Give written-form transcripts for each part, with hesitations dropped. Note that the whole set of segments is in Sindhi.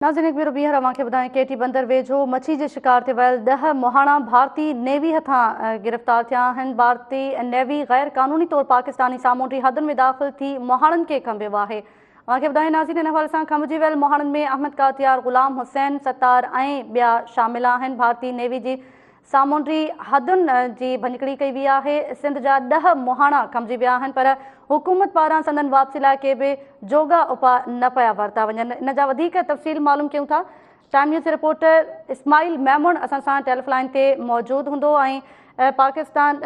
ناظرين هڪ ڀيرو ٻيهر اوهان کي ٻڌايان ڪيٽي بندر ويجهو مڇي جي شڪار تي ويل 10 مهاڻا ڀارتي نيوي هٿان گرفتار ٿيا آهن. ڀارتي نيوي غير قانوني طور پاڪستاني سامونڊي حدن ۾ داخل ٿي مهاڻن کي کنڀيو آهي. اوهان کي ٻڌايان ناظرين ان حوالي سان کنڀجي ويل مهاڻن ۾ احمد ڪاتيار، غلام حسين ستار ۽ ٻيا شامل آهن. ڀارتي نيوي جي سامونڊي حدن جي ڀڃڪڙي ڪئي وئي آهي، سنڌ جا 10 مهاڻا کنڀجي ويا آهن پر حڪومت پاران سندن واپسي لاء ڪي به جوڳا اپاء نه پيا ورتا وڃن. ان جا وڌيڪ تفصيل معلوم ڪيون ٿا ٽائيم نيوز جي رپورٽر اسماعيل ميمڻ اسان سان ٽيليف لائين تي موجود هوندو ۽ پاڪستان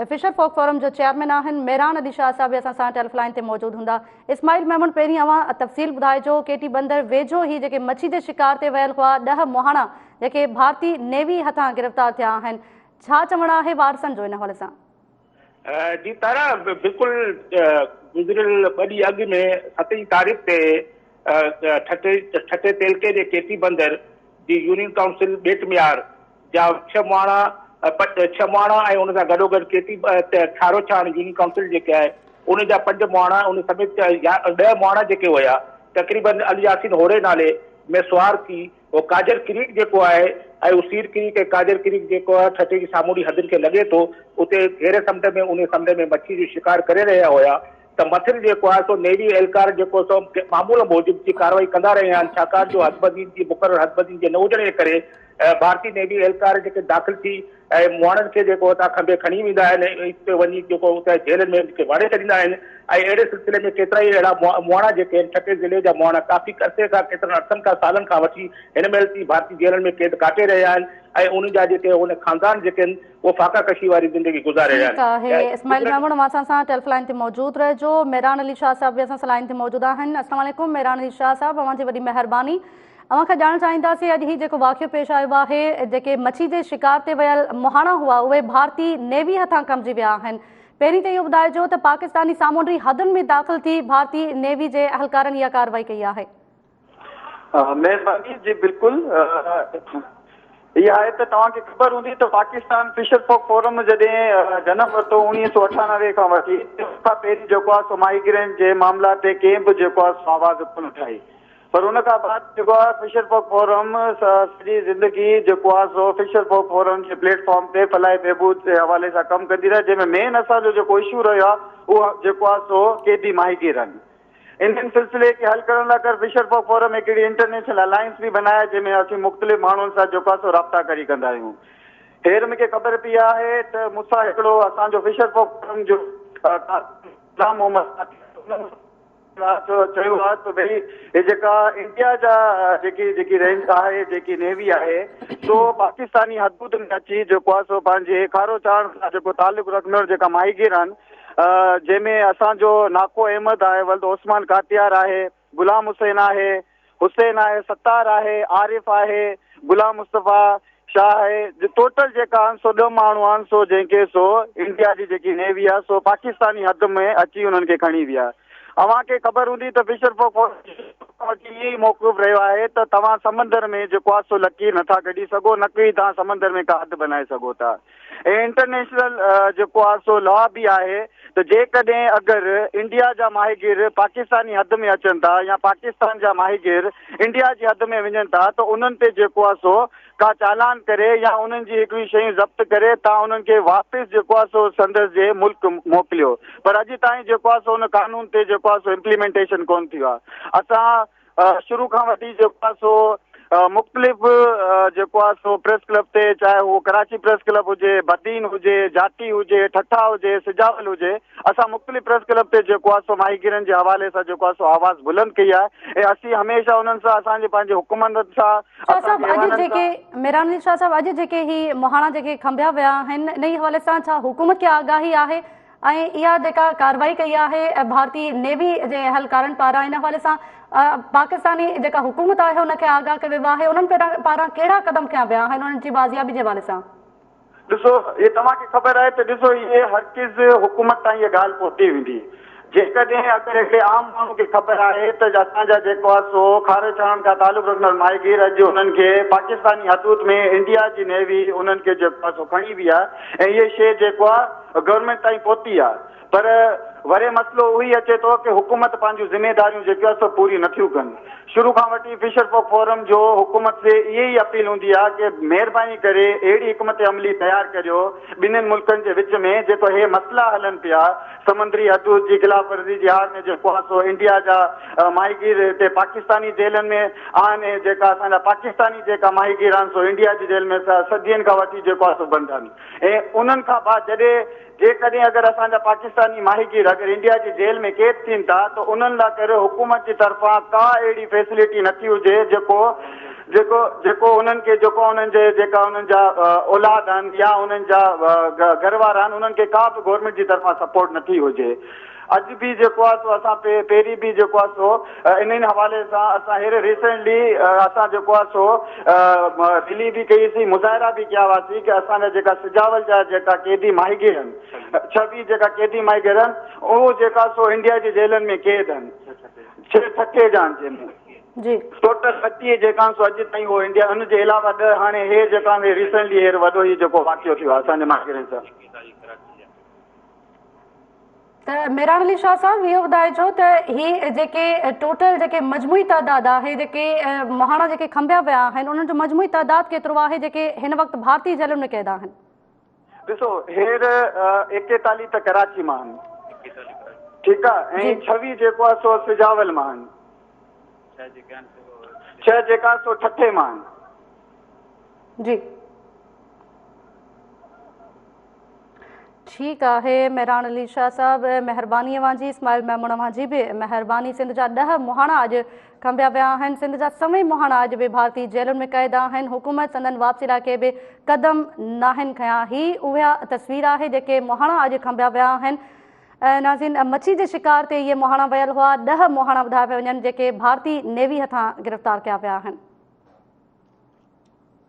فشر فوڪ فورم جو چيئرمين آهن ميران علي شاهه صاحب به اسان سان ٽيليف لائين تي موجود هوندا. اسماعيل ميمڻ پهرين اوهان تفصيل ٻڌائجو ڪيٽي بندر ويجهو هي جيڪي مڇي جي شڪار تي ويل هئا 10 مهاڻا جيڪي ڀارتي نيوي هٿان گرفتار ٿيا آهن ڇا چوڻ آهي وارثن جو ان حوالي سان؟ جي تارا بلڪل گذريل 2 ڏينهن اڳ ۾ 7 تاريخ تي ٺٽي ٺٽي تعلقي جي ڪيٽي بندر جي يونين ڪائونسل ٻيٽ ميار جا 6 مهاڻا 6 مهاڻا ۽ ان سان گڏوگڏ ڪيٽي کاروڇاڻ يونين ڪائونسل جيڪي آهي ان جا 5 مهاڻا ان سميت 10 مهاڻا جيڪي هيا تقريبن علي ياسين هوري نالي ۾ سوار ٿي اهو ڪاجر ڪريڪ جيڪو آهي ۽ اهو سير ڪريڪ ۽ ڪاجر ڪريڪ جيڪو آهي ٺٽي جي سامونڊي حدن کي لڳي ٿو اتي گهري سمنڊ ۾ اونهي سمنڊ ۾ مڇي جو شڪار ڪري رهيا هيا ته مٿن جيڪو آهي سو نيوي اهلڪار جيڪو سو معمول موجب جي ڪارروائي ڪندا رهيا آهن ڇاڪاڻ جو حدبندين جي مقرر حدبندين جي نه هجڻ جي ڪري ڀارتي نيوي اهلڪار جيڪي داخل ٿي ۽ مهاڻن کي جيڪو اتان کنڀي کڻي ويندا آهن ۽ اتي وڃي جيڪو اتي جيلن ۾ ان کي واڙي ڇڏيندا آهن ۽ اهڙي سلسلي ۾ ڪيترائي اهڙا مهاڻا جيڪي آهن ٺٽي ضلعي جا مهاڻا ڪافي عرصي کان ڪيترن عرصن کان سالن کان وٺي هن مهل تائين ڀارتي جيلن ۾ قيد ڪاٽي رهيا آهن ۽ انهن جا جيڪي ان خاندان جيڪي آهن اهي فاقا ڪشي واري زندگي گذاري رهيا ٺيڪ آهي اسماعيل ميمڻ اوهان اسان سان ٽيلف لائين تي موجود رهجو ميران علي شاهه صاحب به اسان سان لائين تي موجود آهن السلام عليڪم ميران علي شاهه صاحب اوهان جي وڏي مهرباني اوهان کان ڄاڻڻ چاهينداسين اڄ هي جيڪو واقعو پيش آيو آهي جيڪي مڇي جي شڪار تي ويل مهاڻا هئا اهي ڀارتي نيوي هٿان کنڀجي ويا آهن پهرين ته اهو ٻڌائجو ته پاڪستاني سامونڊي حدن ۾ داخل ٿي ڀارتي نيوي جي اهلڪارن اها ڪارروائي ڪئي آهي. مهرباني جي بلڪل اها آهي ته توهان کي خبر هوندي ته پاڪستان فشر فوڪ فورم جڏهن جنم ورتو 1998 کان وٺي ان کان پهرين جيڪو آهي سو ماهيگيرن جي معاملا تي ڪنهن به جيڪو آهي سو آواز ڪونه اٺائي پر ان کان بعد جيڪو آهي فشر فوڪ فورم سڄي زندگي جيڪو آهي سو فشر فوڪ فورم جي پليٽ فارم تي فلاحي بهبود جي حوالي سان ڪم ڪندي رهي جنهن ۾ مين اسان جو جيڪو اشو رهيو آهي اهو جيڪو آهي سو قيدي ماهيگير آهن انهن سلسلي کي حل ڪرڻ لاء ڪر فشر فوڪ فورم هڪڙي انٽرنيشنل الائنس به بنائي آهي جنهن ۾ اسين مختلف ماڻهن سان جيڪو آهي سو رابطا ڪري ڪندا آهيون هير مون کي خبر پئي آهي ته مون سان هڪڙو اسان جو فشر فوڪ فورم جو غلام محمد چيو آهي ته ڀئي هي جيڪا انڊيا جا جيڪي جيڪي رينج آهي جيڪي نيوي آهي سو پاڪستاني حدود ۾ اچي جيڪو آهي سو پنهنجي کارو چاڻ سان جيڪو تعلق رکندڙ جيڪا ماهيگير آهن جنهن ۾ اسان جو ناڪو احمد آهي ولد عثمان ڪاتيار آهي غلام حسين آهي حسين آهي، ستار آهي، عارف آهي، غلام مصطفيٰ شاهه آهي، ٽوٽل جيڪا آهن سو 10 ماڻهو آهن سو جنهن کي سو انڊيا جي جيڪي نيوي آهي سو پاڪستاني حد ۾ اچي انهن کي کڻي ويا. اوهان کي خبر هوندي ته فشر فوڪ وٽ اهو ئي موقف رهيو آهي ته توهان سمندر ۾ جيڪو آهي سو لڪير نٿا ڪڍي سگهو نه ڪي توهان سمندر ۾ ڪا حد بنائي سگهو ٿا. ۽ انٽرنيشنل جيڪو آهي سو لا به آهي ته جيڪڏهن اگر انڊيا جا ماهيگير پاڪستاني حد ۾ اچن ٿا يا پاڪستان جا ماهيگير انڊيا جي حد ۾ وڃن ٿا ته انهن تي جيڪو آهي سو ڪا چالان ڪري يا انهن جي هڪڙيون شيون ضبط ڪري تان انهن کي واپس جيڪو آهي سو سندس جي ملڪ موڪليو پر اڄ تائين جيڪو آهي سو ان قانون تي جيڪو آهي سو امپليمينٽيشن ڪون ٿيو آهي اسان شروع کان وٺي جيڪو آهي سو مختلف جيڪو آهي سو پريس ڪلب تي چاهي هو ڪراچي پريس ڪلب هجي، بدين هجي، جاتي هجي، ٺٽا هجي، سجاول هجي، اسان مختلف پريس ڪلب تي جيڪو آهي سو ماهيگيرن جي حوالي سان جيڪو آهي سو آواز بلند ڪئي آهي ۽ اسين هميشه انهن سان اسان جي پنهنجي حڪومتن سان شاهه صاحب اڄ جيڪي ميران علي شاهه صاحب اڄ جيڪي هي مهاڻا جيڪي کنڀيا ويا آهن انهي حوالي سان ڇا حڪومت کي آگاهي آهي ۽ اها جيڪا ڪارروائي ڪئي آهي ڀارتي نيوي جي اهلڪارن پاران ان حوالي سان پاڪستاني جيڪا حڪومت آهي ان کي آگاهه ڪيو ويو آهي انهن پاران ڪهڙا قدم کنيا ويا آهن انهن جي بازيابي جي حوالي سان؟ ڏسو هي توهان کي خبر آهي ته ڏسو هي هرگز حڪومت تائين اها ڳالهه پهتي ويندي جيڪڏهن اگر هڪڙي عام ماڻهو کي خبر آهي ته اسان جا جيڪو آهي سو کاري ڇاڻن کان تعلق رکندڙ ماهيگير اڄ انهن کي پاڪستاني حدود ۾ انڊيا جي نيوي انهن کي جيڪو آهي سو کڻي وئي آهي ۽ اهي شيء جيڪو آهي گورنمينٽ تائين پهتي آهي پر وري مسئلو اهو ئي اچي ٿو ڪه حڪومت پنهنجون ذميداريون جيڪيون آهن سو پوريون نٿيون ڪن. شروع کان وٺي فشر فوڪ فورم جو حڪومت سي اهي ئي اپيل هوندي آهي ڪه مهرباني ڪري اهڙي حڪمت عملي تيار ڪريو ٻنهين ملڪن جي وچ ۾ جيڪو هي مسئلا هلن پيا سمندري حدود جي خلاف ورزي جي آڙ ۾ جيڪو آهي سو انڊيا جا ماهيگير هتي پاڪستاني جيلن ۾ آهن ۽ جيڪا اسان جا پاڪستاني جيڪا ماهيگير آهن سو انڊيا جي جيل ۾ صدين کان وٺي جيڪو آهي سو بند آهن ۽ انهن کان بعد جڏهن جيڪڏهن اگر اسان جا پاڪستاني ماهيگير اگر انڊيا جي جيل ۾ قيد ٿين ٿا ته انهن لا ڪري حڪومت جي طرفان ڪا اهڙي فيسلٽي نٿي هجي جيڪو جيڪو جيڪو انهن کي جيڪو انهن جي جيڪا انهن جا اولاد آهن يا انهن جا گهر وارا آهن انهن کي ڪا به گورنمينٽ جي طرفان سپورٽ نٿي هجي. اڄ به جيڪو آهي سو اسان پهرين به جيڪو آهي سو انهن حوالي سان اسان هير ريسينٽلي اسان جيڪو آهي سو ريلي به ڪئي سي مظاهرا به ڪيا هئاسين ڪي اسان جا جيڪا سجاول جا جيڪا قيدي ماهيگير آهن 26 جيڪا قيدي ماهيگير آهن اهو جيڪا سو انڊيا جي جيلن ۾ قيد آهن 6 ٺٽي جا آهن جنهن ۾ جي ٽوٽل 32 جيڪا آهن سو اڄ تائين اهو انڊيا ان جي علاوه 10 هاڻي هي جيڪا ريسينٽلي هير وڏو هي جيڪو واقعو ٿيو آهي اسان جي ماهيگيرن سان. ته ميران علي شاهه صاحب اهو ٻڌائجو ته هي جيڪي ٽوٽل جيڪي مجموعي تعداد آهي جيڪي مهاڻا جيڪي کنڀيا ويا آهن انهن جو مجموعي تعداد ڪيترو آهي جيڪي هن وقت ڀارتي جيلن ۾ قيد آهن؟ ڏسو هير 41 ته ڪراچي مان آهن ٺيڪ آ ۽ 26 جيڪو آ سو سجاول مان آهن 6 جيڪا سو ٺٽي مان آهن. جي. ٺيڪ آهي مهراڻ علي شاهه صاحب مهرباني اوهان جي اسماعيل ميمڻ اوهان جي به مهرباني سنڌ جا 10 مهاڻا اڄ کنڀيا ويا آهن سنڌ جا سوين مهاڻا اڄ به ڀارتي جيلن ۾ قيد آهن حڪومت سندن واپسي لاء ڪي به قدم ناهن کنيا هي اها تصوير آهي جيڪي مهاڻا اڄ کنڀيا ويا آهن ناظرين مڇي جي شڪار تي اهي مهاڻا ويل هئا 10 مهاڻا ٻڌايا پيا وڃن جيڪي ڀارتي نيوي هٿان گرفتار ڪيا ويا آهن.